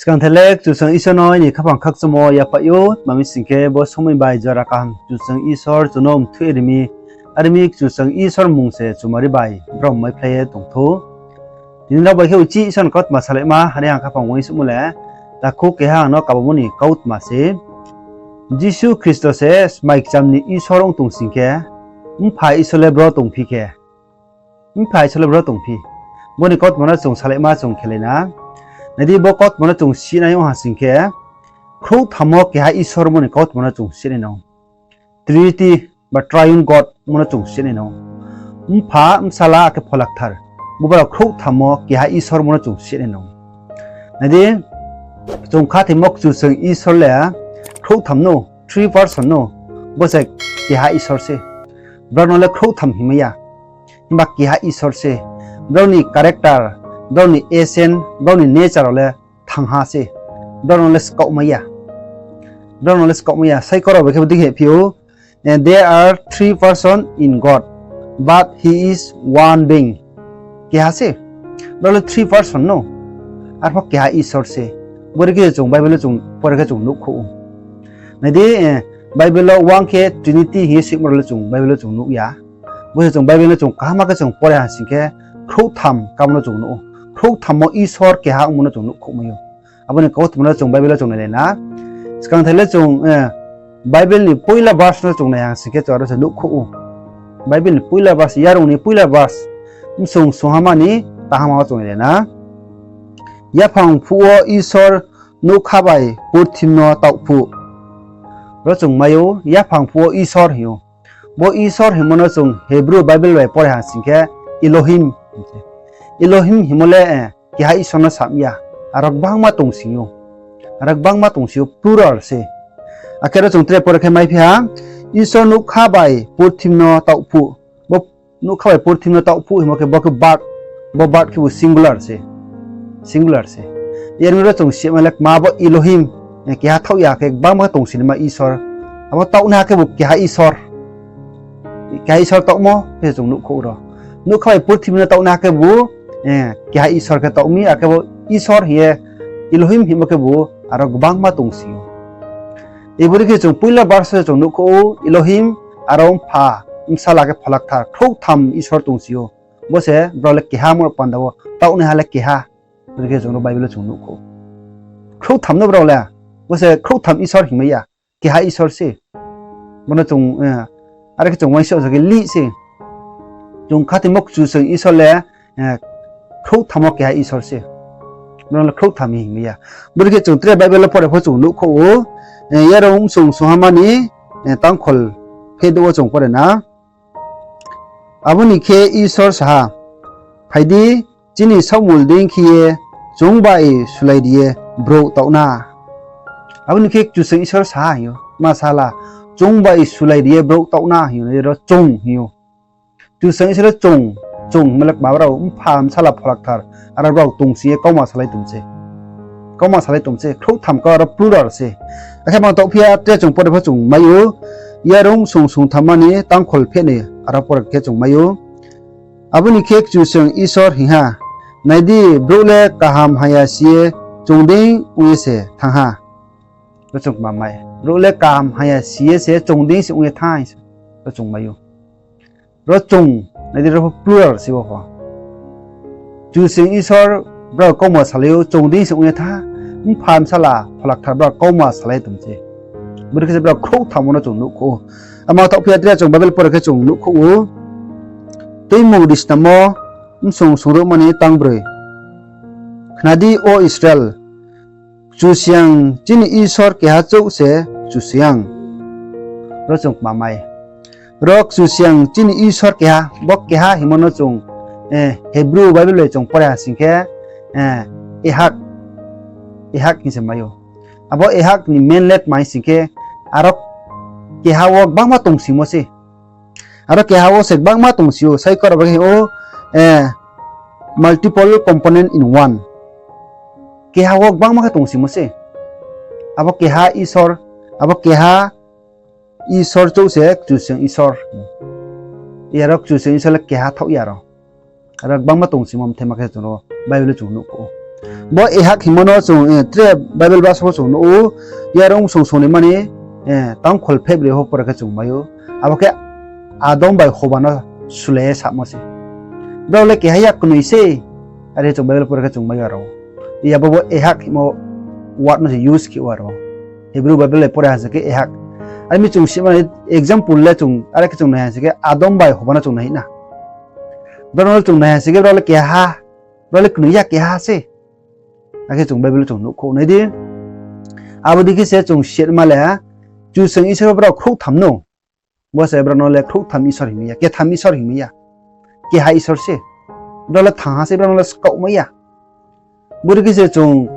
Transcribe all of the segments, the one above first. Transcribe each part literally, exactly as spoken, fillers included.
Skangther le Kchusoyang Isor no aini khaphang khakchangmo yaphaih ou, tma mi sing khe bo somoi bai jora kaham Kchusoyang Isor chung no mthoih ri mi, are mi Kchusoyang Isor mmung se chumari bai brom maiphlai ye tong thou. Tini nrao bai khe uchih Isor ni kautma salaima, are ang khaphang uaingsouhmo le, takhu keha ang no kabamo ni kautma se. Jisu Khristo se smai kcham ni Isor ong tong sing khe, Mpha Isor le bro tongphi khe, Mpha Isor le bro tongphi. Bo ni kautma no chung salaima chung khelai na. Nai di, bo kautma no chung sinai ong ha sing khe, khrouhthammo keha Isor mo ni kautma no chung sinai nang ou. Trinity ba Triune God mo no chung sinai nang ou. Mpha, Bsala akhe Phola Kthar, bo brao khrouhthammo keha Isor mo no chung sinai nang ou. Nai di, chung khathoimo Kchusoyang Isor le khrouhtham no, three person no, bo se keha Isor se. Brao no le khrouhtham hingmai ya, himba keha Isor se. Brao ni character, brao ni essence, brao ni nature rao le thangha se. Brao no le skaohmai ya. Brao no le skaohmai ya. Saikau rao bai khe bo dei khe phi ou, There are three person in God, but he is one being. Keha se. Brao le three person no, arpho keha Isor se. Bore khe chung Bible wo chung pore khe chung nuhkhouh ou. Nai di, Bible wo uang khe Trinity hing ye soimo rao le chung Bible wo chung nuh ya. Bo se chung Bible no chung kaham khe chung pore ha sing khe, khrouhtham kamo no chung nuh ou. Khrouhthammo Isor keha ongmo no chung nuhkhouhmai ou. Abo ni kautma no chung Bible wo chung nailai na. Skangther le chung Bible ni poila verse no chung nai ha sing khe chung aro se nuhkhouh ou. Bible ni poila verse, yarung ni poila verse, Msung sungha ma ni kaham wo chung nailai na. Yaphang phuh wo Isor nougkha bai purthimbi no taoh phuh. Ro chung mai ou, yaphang phuh wo Isor hing ou. Bo Isor hingmo no chung Hebrew Bible bai pore ha sing khe Elohim hing se. Elohim hingmo le keha Isor no sam ya. Aro gbangma tongsi ou. Aro gbangma tongsi ou, plural se. Akhe ro chung tre pore khe maiphi ha, Isor nougkha bai purthimbi no taoh phuh. Bo nougkha bai purthimbi no taoh phuh hingmo khe bo khe word, bo word khebu singular se. Singular se. Yar mi ro chung sima le kma bo Elohim, keha thaoh ya khe gbangma tongsi naima Isor. Abo taohnaiha khebu keha Isor. Keha Isor taohmo khe chung nuhkhouh ro. Nougkha bai purthimbi no taohnaiha khebu keha Isor khe taoh mi, akhe bo Isor hing ye, Elohim hingmo khebu aro gbangma tongsi ou. Ibori khe chung poila verse wo chung nuhkhouh ou, Elohim, aro Mpha, Bsala khe Phola Kthar, khrouhtham Isor tongsi ou. Bo se brao le keha mo panda wo, taohnaiha le keha. Bori khe chung ro Bible wo chung nuhkhouh. Khrouhtham no brao le, bo se khrouhtham Isor hingmai ya, keha Isor se. Bo no chung, are khe chung uaingsouh sa khe lih se. Chung khathoimo Kchusoyang Isor le, khrouhtham wo keha Isor se. Brao le khrouhtham hingmai ya. Bori khe chung tre Bible wo pore pho chung nuhkhouh ou, yarung Msung sungha ma ni tangkhol phedouh wo chung pore na. Abo ni khe Isor sa ha, Phai di, chini saohmul dei khe ye chung bai sulai ri ye brouh taoh na. Abo ni khe Kchusoyang Isor sa ha hing ou, ma sala, chung bai sulai ri ye brouh taoh na hing ou, ro chung hing ou. Kchusoyang Isor le chung, chung hingmo le kma brao, Mpha, Bsala, Phola Kthar, aro brao tongsi ye kauma salai tong se. Kauma salai tong se, khrouhtham kau aro plural se. Akhe mang taohphi ya, tre chung pore pho chung mai ou, yarung Msung sungtham ma ni tangkhol phehnoi aro pore khe chung mai ou. Abo ni khe Kchusoyang Isor hing ha, Nai di, brouh le kaham hamya si ye chung dei ong ye se thanng ha. Ro chung kma mai. Brouh le kaham hamya si ye se chung dei se ong ye thanng ha hing se. Ro chung mai ou. Ro chung, nai di ro pho plural se bo pho. Kchusoyang Isor brao kauma salai ou, chung dei se ong ye thanng ha. Mpha, Bsala, Phola Kthar brao kauma salai tong se. Bori khe se brao khrouhtham mo no chung nuhkhouh ou. Ama taohphi ya tre chung Bible pore khe chung nuhkhouh ou. Tuimung Risnamo, Msung sungruhma ni tangbroi. Khna di, O Israel, Kchusoyang chini Isor keha chouh se Kchusoyang. Ro chung kma mai. Ro Kchusoyang chini Isor keha, bo keha hingmo no chung, Hebrew Bible bai chung pore ha sing khe, Ehak hing se mai ou. Abo Ehak ni mean le tma hing sing khe, aro keha wo gbangma tongsimo se. Aro keha wo se gbangma tongsi ou, sai kora bai khe ou, multiple component in one. Keha wo gbangma khe tongsimo se. Abo keha Isor, abo keha Isor chouh se Kchusoyang Isor. Aro Kchusoyang Isor le keha thaoh ya ro. Aro gbangma tongsimo mthaima khe chung ro Bible wo chung nuhkhouh ou. Bo Ehak hingmo no chung, eh, tre Bible verse wo chung nuh ou, Yarung song song ni mani, eh, tangkhol phehbroi pho pore khe chung mai ou. Abo khe Adam bai Hoba no sulai ye samo se. Brao le keha ya knoi se, are chung Bible pore khe chung mai ou aro. Abo bo Ehak hingmo word no se use khe ou aro. Hebrew Bible le pore ha se khe Ehak. Are mi chung simani example le chung, are khe chung nai ha se khe Adam bai Hoba no chung nai na. Brao no chung nai ha se khe brao le keha, brao le knoi ya keha se. Akhe chung Bible chung nuhkhouh nai di. Abo dei khe se chung sitma le, Kchusoyang Isor pho brao khrouhtham no. Bo se brao no le khrouhtham Isor hingmai ya, ketham Isor hingmai ya. Keha Isor se. Brao le thangha se, brao no le skaohmai ya. Bo dei khe se chung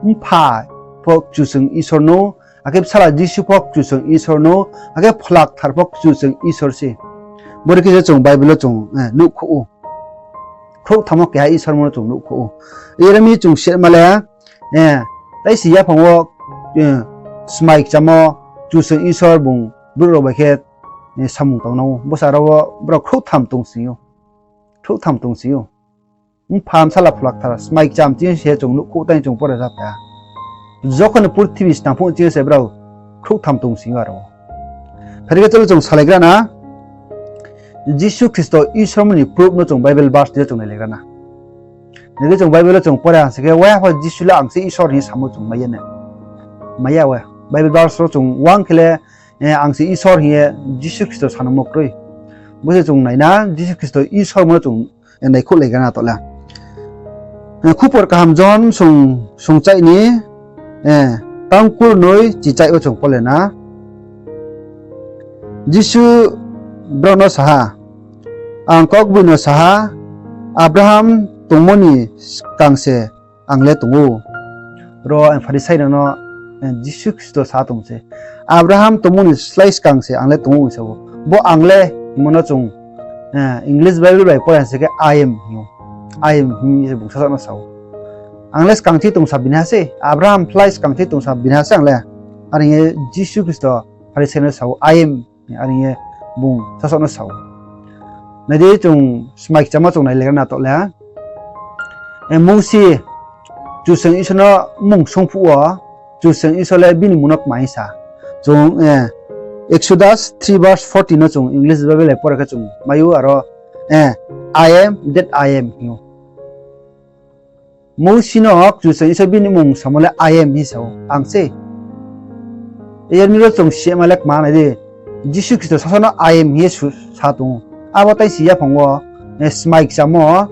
Mpha pho Kchusoyang Isor no, akhe Bsala Jisu pho Kchusoyang Isor no, akhe Phola Kthar pho Kchusoyang Isor se. Bo dei khe se chung Bible wo chung, eh, nuhkhouh ou. Khrouhtham wo keha Isor mo no chung nuhkhouh ou. Iyar mi chung sitma le, eh, taisi yaphang wo, eh, smai kchamo Kchusoyang Isor bung brouh rao bai khe, eh, samung tang nang ou. Bo sa rao wo brao khrouhtham tongsing ou. Khrouhtham tongsing ou. Mpha, Bsala, Phola Kthar, smai kcham ching se chung nuhkhouh tang chung pore ja pha. Jokhon ni purthimbi snam phuh ching se brao khrouhtham tongsing ou aro. Phai di khe chalo chung salaigra na. Jisu Khristo Isor mo ni proof no chung Bible verse dei chung nailaigra na. Nai di chung Bible wo chung pore ha se khe, waiha pho Jisu le ang se Isor hing ye samo chung mai ya ne. Mai ya wa. Bible verse wo chung wang khe le, eh, ang se Isor hing ye Jisu Khristo sanangmo kroi. Bo se chung nai na, Jisu Khristo Isor mo no chung, eh, naikhouh laigra na toh le. Eh, Khupor Kaham Johon song, songchaih ni, eh, tangkurnoi chichaih wo chung pore na. Jisu brao no sa ha, ang kaugboino sa ha, Abraham tongmo ni skang se ang le tong ou. Ro, eh, Pharisai rao no, eh, Jisu Khristo sa tong se, Abraham tongmo ni slái skang se ang le tong ou hing sa ou. Bo ang le hingmo no chung, eh, English Bible bai pore ha se khe I am hing ou. I am hing ye bung sasaoh no sa ou. Ang le skang thi tongsa bini ha se, Abraham slái skang thi tongsa bini ha se ang le. Are hing ye Jisu Khristo Pharisai no sa ou, I am, are hing ye bung sasaoh no sa ou. Nai di chung smai kchamo chung nailaigra na toh le. Eh, Mousi Kchusoyang Isor no mmung song phuh wo, Kchusoyang Isor le bini mmung no kma hing sa. Chung, eh, Exodus three verse fourteen no chung English Bible bai pore khe chung mai ou aro, eh, I am that I am hing ou. Mousi no Kchusoyang Isor bini mmung samo le I am hing sa ou, ang se. Iyar mi ro chung sima le kma nai di, Jisu Khristo sasaoh no I am hing ye su-, sa tong ou. Abo taisi yaphang wo, eh, smai kchamo,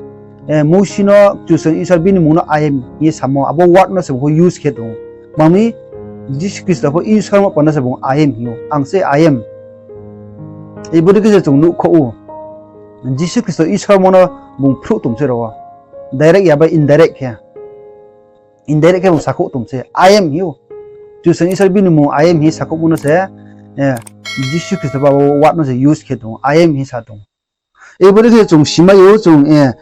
eh, Mousi no Kchusoyang Isor bini mmung no I am hing ye samo, abo word no se bung pho use khe tong ou. Mami, Jisu Khristo pho Isor mo panda se bung I am hing ou, ang se I am. Ibo dei khe se chung nuhkhouh ou. Jisu Khristo Isor mo no bung phruh tong se ro wo. Direct ya bai indirect khe. Indirect khe bung sakhouh tong se, I am hing ou. Kchusoyang Isor bini mmung I am hing ye sakhouhmo no se, eh, Jisu Khristo pho abo word no se use khe tong ou, I am hing sa tong ou. Ibo dei khe chung simai ou, chung, eh,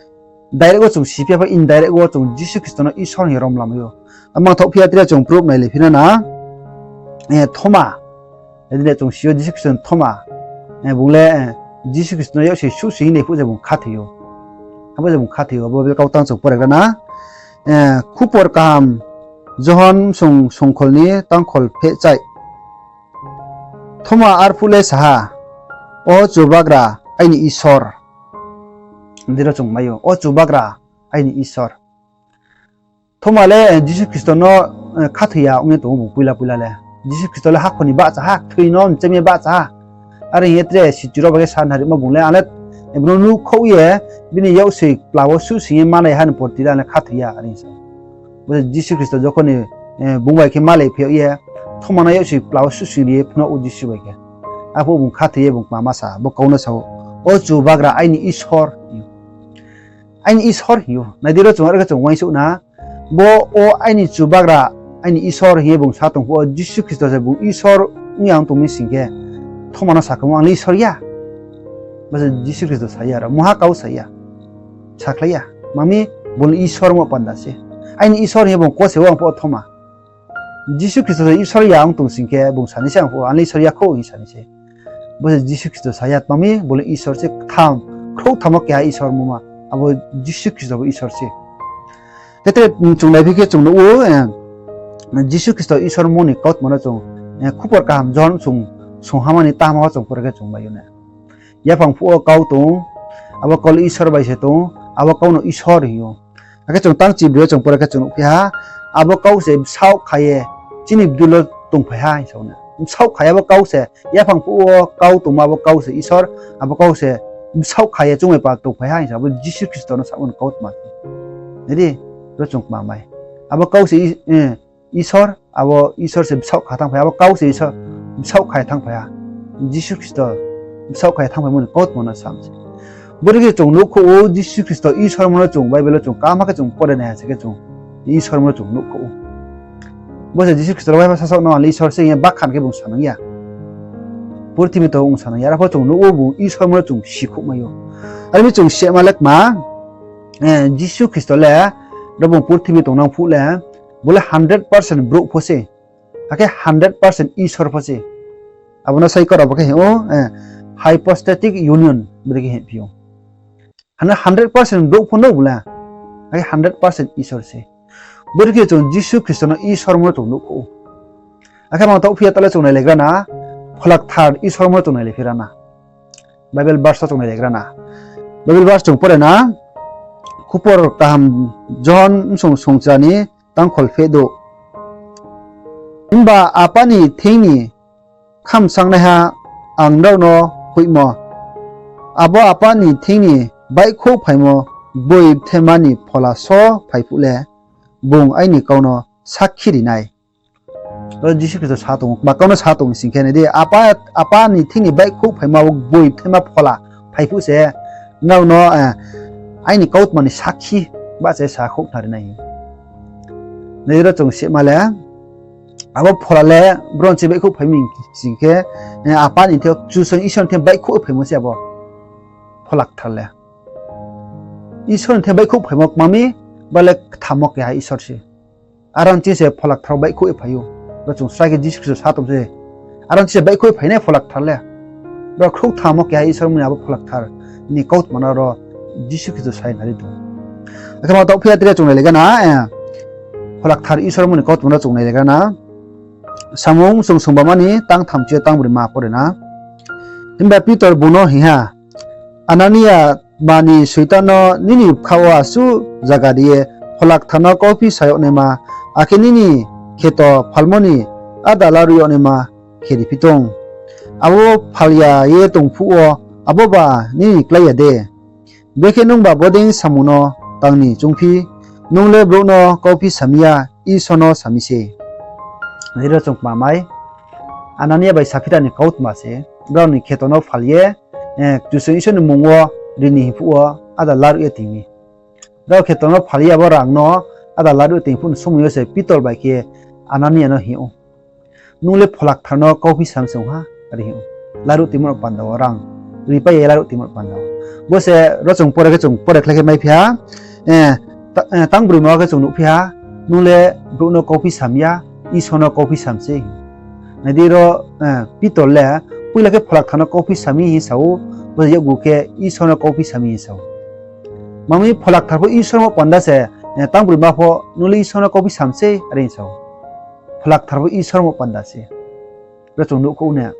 direct wo chung siphi ya pho indirect wo chung Jisu Khristo no Isor hing ye romlamai ou. Amang thaoh phi ya tre chung proof nailai phi na na. Eh, Thoma. Adi le chung si ou Jisu Khristo ni Thoma. Eh, bung le, eh, Jisu Khristo no yaksi suhsi hing nai phuh se bung khathoi ou. Abo se bung khathoi ou, abo le kautang chung pore gra na. Eh, Khupor Kaham Johon song, songkhol ni tangkhol phehchaih. Thoma arphuh le sa ha, O Chubagra, aini Isor. Dei ro chung mai ou, O Chubagra, aini Isor. Thoma le, eh, Jisu Khristo no, eh, khathoi ya ong ye tong ou bung poila poila le. Jisu Khristo le hakhor ni bahcha ha, kthoi no mchem ye bahcha ha. Are hing ye tre sichu rao bai khe sa narimo bung le, ang le, eh, bung no nuhkhouh ye, bini yaksi kpla wo suhsing ye malai ha ni porti le ang le khathoi ya, are hing sa. Bo se Jisu Khristo jokhon ni, eh, bung bai khe malai phi yag ye, Thoma no yaksi kpla wo suhsing ri ye phnuh ou Jisu bai khe. Aphuh bung khathoi ye bung kma ma sa, bo kau no sa ou, O Chubagra, aini Isor. Aini Isor hing ou. Nai di ro chung, are khe chung uaingsouh na. Bo, O aini Chubagra, aini Isor hing ye bung sa tong phuh wo, Jisu Khristo se bung Isor ong ya ong tong mi sing khe, Thoma no sa khe, Ang le Isor ya. Bo se Jisu Khristo sa ya ro, mungha kau sa ya. Sakhlai ya. Mami, bung le Isor mo panda se. Aini Isor hing ye bung kose ou ang phuh wo Thoma. Jisu Khristo se Isor ya ong tong sing khe, bung sa nai se ang phuh, Ang le Isor ya khou, hing sa nai se. Bo se Jisu Khristo sa ya, tma mi, bo le Isor se ktham, khrouhtham wo keha Isor mungma, abo Jisu Khristo bo Isor se. Khe tre chung naiphi khe chung nuh ou, Jisu Khristo Isor mo ni kautma no chung, Khupor Kaham John sung, sunghamani tahama wo chung pore khe chung mai ou na. Yaphang phuh wo kau tong ou, abo kau le Isor bai se tong ou, abo kau no Isor hing ou. Akhe chung tang chibroi yo chung pore khe chung nuhphi ha, abo kau se bsaoh kha ye chini bdul wo tongphai ha hing sa ou na. Bsaoh kha ye abo kau se, yaphang phuh wo kau tongma abo kau se Isor, abo kau se bsaoh kha ye chung bai pal tongphai ha hing sa, abo Jisu Khristo no samo ni kautma se. Nai di, ro chung kma mai. Abo kau se Isor, abo Isor se bsaoh kha thanngphai ha, abo kau se Isor bsaoh kha ye thanngphai ha. Jisu Khristo bsaoh kha ye thanngphaimo ni kautma no sam se. Bodei khe chung nuhkhouh ou, Jisu Khristo Isor mo no chung Bible wo chung kaham khe chung pore nai ha se khe chung Isor mo no chung nuhkhouh ou. Bo se Jisu Khristo le waiha sasaoh no ang le Isor se hing ye bakhan khe bung sanang ya. Purthimbi to ong sanang ya, arpho chung nuh ou bung Isor mo no chung sikhouh mai ou. Are mi chung sehma le kma, Jisu Khristo le, ro bung purthimbi tongnang phuh le, bo le hundred percent brouh pho se, akhe hundred percent Isor pho se. Abo no sai kora bo khe hing ou, hypostatic union, bodei khe hingphi ou. Hundred percent brouh pho no bo le, akhe hundred percent Isor se. Bodei khe chung Jisu Khristo no Isor mo no chung nuhkhouh ou. Akhe mang taoh phi ya taoh le chung nailaigra na, Pholakthar Isor mo no chung nailaiphi ra na. Bible verse wo chung nailaigra na. Bible verse chung pore na, Khupor Kaham John bsung sungchra ni tangkhol pheh douh. Himba Apa ni thing ni khamsangnaiha ang nrao no hoihmo, abo Apa ni thing ni baihkhouh phaimo gboi bthema ni phola só phai phuh le, bung aini kau no sakhi ri nai. Ro Jisu Khristo sa tong ou, kma kau no sa tong sing khe nai di, Apa ni thing ni baihkhouh phaimo abo gboi bthema phola phai phuh se, nrao no aini kautma ni sakhi bahcha ye sa khouh khnari nai. Nai di ro chung sehma le, abo phola le brouh ni thing baihkhouh phai mi sing khe, Apa ni thing, Kchusoyang Isor ni thing baihkhouh phaimo se abo Pholakthar le. Isor ni thing baihkhouh phaimo kma mi, ba le kthamo keha Isor se. Aro ni thing se Pholakthar baihkhouh ye phai ou. Ro chung srai khe Jisu Khristo sa tong se. Aro ni thing se baihkhouh ye phai nai Pholakthar le. Ro khrouh kthamo keha Isor mo ni abo Pholakthar ni kautma no ro Jisu Khristo sai nari tong ou. Akhe ma taoh phi ya tre chung nailaigra na, Pholakthar Isor mo ni kautma no chung nailaigra na. Samung sung sungbama ni tang thamchi yo tang broi ma pore na. Himba Pitor bung no hing ha, Anania, tma ni Soitan no nini bkha wo asuh zaga ri ye Pholakthar no kauphi sa yag naima, akhe nini kheto phalmo ni áda laruh yag naima khe ri phi tong? Abo phal ya ye tong phuh wo abo ba nini klái ya de? Brekhe nungba bodei samung no tang ni choungphi? Nung le brouh no kauphi sa mi ya, Isor no sa mi se. Nai di ro chung kma mai, Anania bai Saphira ni kautma se, brao ni kheto no phal ye, Kchusoyang Isor ni mmung wo ri ni hing phuh wo áda laruh ye ting mi. Brao kheto no phal ye abo rang no áda laruh ye ting phuh ni somoi yo se Pitor bai khe Anania no hing ou, Nung le Pholakthar no kauphi sa mi se ong ha, are hing ou. Laruh tingmo no panda wo rang ripai ye laruh tingmo no panda wo. Bo se ro chung pore khe chung pore khlai khe maiphi ha, tang broima wo khe chung nuhphi ha, nung le brouh no kauphi sa mi ya, Isor no kauphi sa mi se. Nai di ro, Pitor le poila khe Pholakthar no kauphi sa mi hing sa ou, bo se yakgu khe Isor no kauphi sa mi hing sa ou. Tma mi Pholakthar pho Isor mo panda se, tang broima pho nung le Isor no kauphi sa mi se, are hing sa ou. Pholakthar pho Isor mo panda se. Ro chung nuhkhouh na.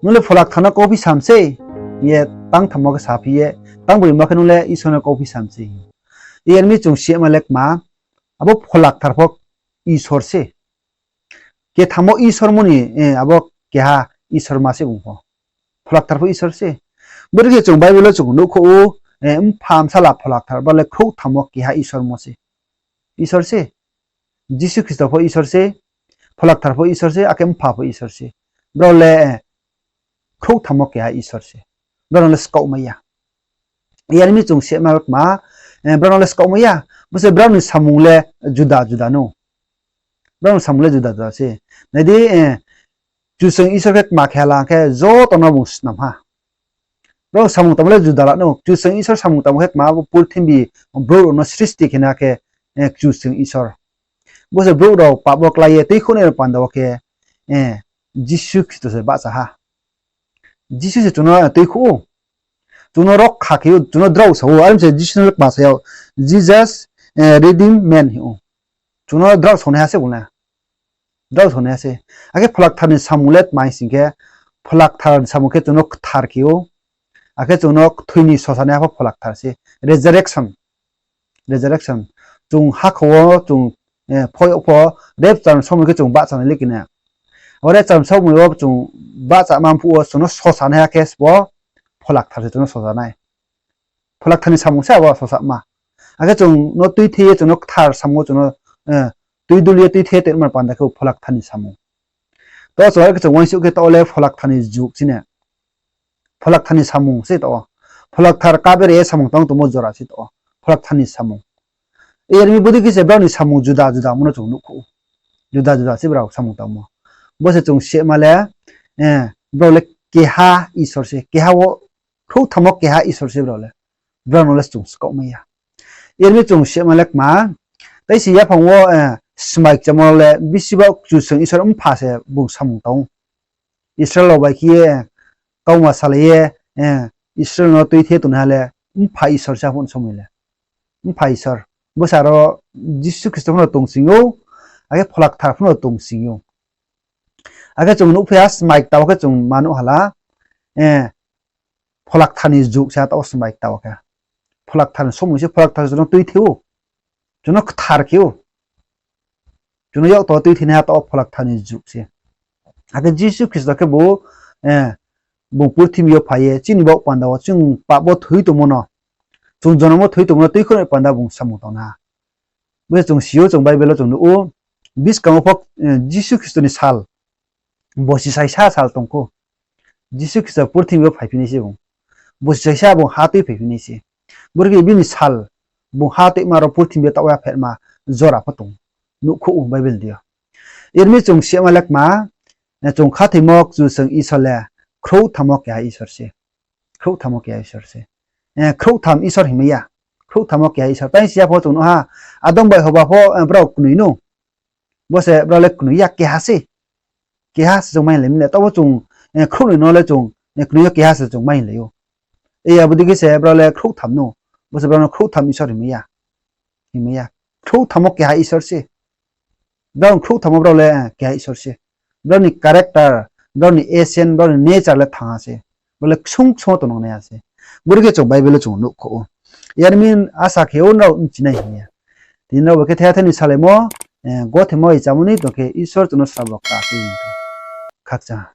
Nung le Pholakthar no kauphi sa mi se, hing ye tang thammo khe saphi ye, tang broima khe nung le Isor no kauphi sa mi se. Yar mi chung sima le kma, abo Pholakthar pho Isor se. Kethamo Isor mo ni, abo keha Isor ma se bung pho. Pholakthar pho Isor se. Bodei khe chung Bible wo chung nuhkhouh ou, Mpha, Bsala, Pholakthar, brao le khrouh thammo keha Isor mo se. Isor se. Jisu Khristo pho Isor se, Pholakthar pho Isor se, akhe Mpha pho Isor se. Brao le khrouh thammo keha Isor se. Brao no le skaohmai ya. Yar mi chung sima kma, brao no le skaohmai ya. Bo se brao ni samung le juda juda no. Brao ni samung le juda juda se. Nai di, Kchusoyang Isor khe kma khe hala khe joto no bung snam ha. Brao samung tangmo le juda la no. Kchusoyang Isor samung tangmo khe kma, bo purthimbi brouh rao no srishti khe na khe, Kchusoyang Isor. Bo se brouh rao pap wo klái ye tuikhouhnai rao panda wo khe, Jisu Khristo se bahcha ha. Jisu se chung no tuikhouh ou. Chung no rokha khe ou, chung no drao sa ou. Are mi se Jisu no le kma sa yag, Jesus redeemed man hing ou. Chung no drao sonaiha se bung le. Drao sonaiha se. Akhe Pholakthar ni samung le tma hing sing khe, Pholakthar ni samung khe chung no kthar khe ou. Akhe chung no kthoi ni sosanaiha pho Pholakthar se. Resurrection. Chung hakhor wo chung phoih yag pho, rapture ni somoi khe chung bahchanai le kena. Abo rapture ni somoi wo chung bahchama phuh wo chung no sosanaiha khe sbo Pholakthar se chung no sosanai. Pholakthar ni samung se abo sosama. Akhe chung no tuithe ye chung no kthar samung wo chung no tuidul ye tuithe ye tongma panda khe Pholakthar ni samung. To chung are khe chung uaingsouh khe taoh wo le Pholakthar ni jug chini. Pholakthar ni samung se taoh wo. Pholakthar kabe re ye samung tang tongmo jora se taoh wo. Pholakthar ni samung. Yar mi bodei khe se brao ni samung juda juda mo no chung nuhkhouh ou. Juda juda se brao samung tangmo. Bo se chung sima le, brao le keha Isor se, keha wo, khrouhtham wo keha Isor se brao le. Brao no le chung skaoh mai ya. Yar mi chung sima le kma, tai se yaphang wo, smai kchamo le bisi ba Kchusoyang Isor mpha se bung samung tang ou. Israel rao bai khe ye, kauma salai ye, Israel no tuithe tongnaiha le, mpha Isor se aphuh somoi le. Mpha Isor. Bo se aro Jisu Khristo pho no tong sing ou, akhe Pholakthar pho no tong sing ou. Akhe chung nuhphi ha smai kta wo khe chung ma nuh hala, Pholakthar ni jug se taoh wo smai kta wo khe. Pholakthar ni somoi se Pholakthar se chung no tuithe ou. Chung no kthar khe ou. Chung no yakto tuithenaiha taoh wo Pholakthar ni jug se. Akhe Jisu Khristo khebu, bung purthimbi yo phai ye chini baoh panda wo chung pap wo thoi tongmo no, chung jonom wo thoi tongmo no tuikhouh ni panda bung samung tang na. Bo se chung si ou, chung Bible wo chung nuh ou, buskang wo pho, Jisu Khristo ni sal, bosi saisa sal tongkhou. Jisu Khristo purthimbi yo phaiphi nai se bung. Bosi saisa bung ha tui phaiphi nai se. Boro khe bini sal, bung ha tuima ro purthimbi yo taoh wo ya pherma jora pho tong. Nuhkhouh ou Bible deing yo. Yar mi chung sima le kma, chung khathoimo Kchusoyang Isor le khrouhtham wo keha Isor se. Khrouhtham wo keha Isor se. Khrouhtham Isor hingmai ya. Khrouhtham wo keha Isor. Tai si ya pho chung nuh ha. Adam bai Hoba pho, brao knoi no. Bo se brao le knoi ya keha se. Keha se chung mai lai mi le. Taoh wo chung, khrouhnoi no le chung, knoi yo keha se chung mai lai ou. Abo dei khe se brao le khrouhtham no. Bo se brao no khrouhtham Isor hingmai ya. Hingmai ya. Khrouhtham wo keha Isor se. Brao khrouhtham wo brao le keha Isor se. Brao ni character, brao ni essence, brao ni nature le thangha se. Brao le ksung ksung wo tongnang nai ya se. Boro khe chung Bible wo chung nuhkhouh ou. Yar mi asa khe ou nrao bchinai hing ya. Tini nrao bo khe thaiha thai ni salaimo, gothe moi chamo ni tong khe Isor chung no srabo kta khe. Khakchang.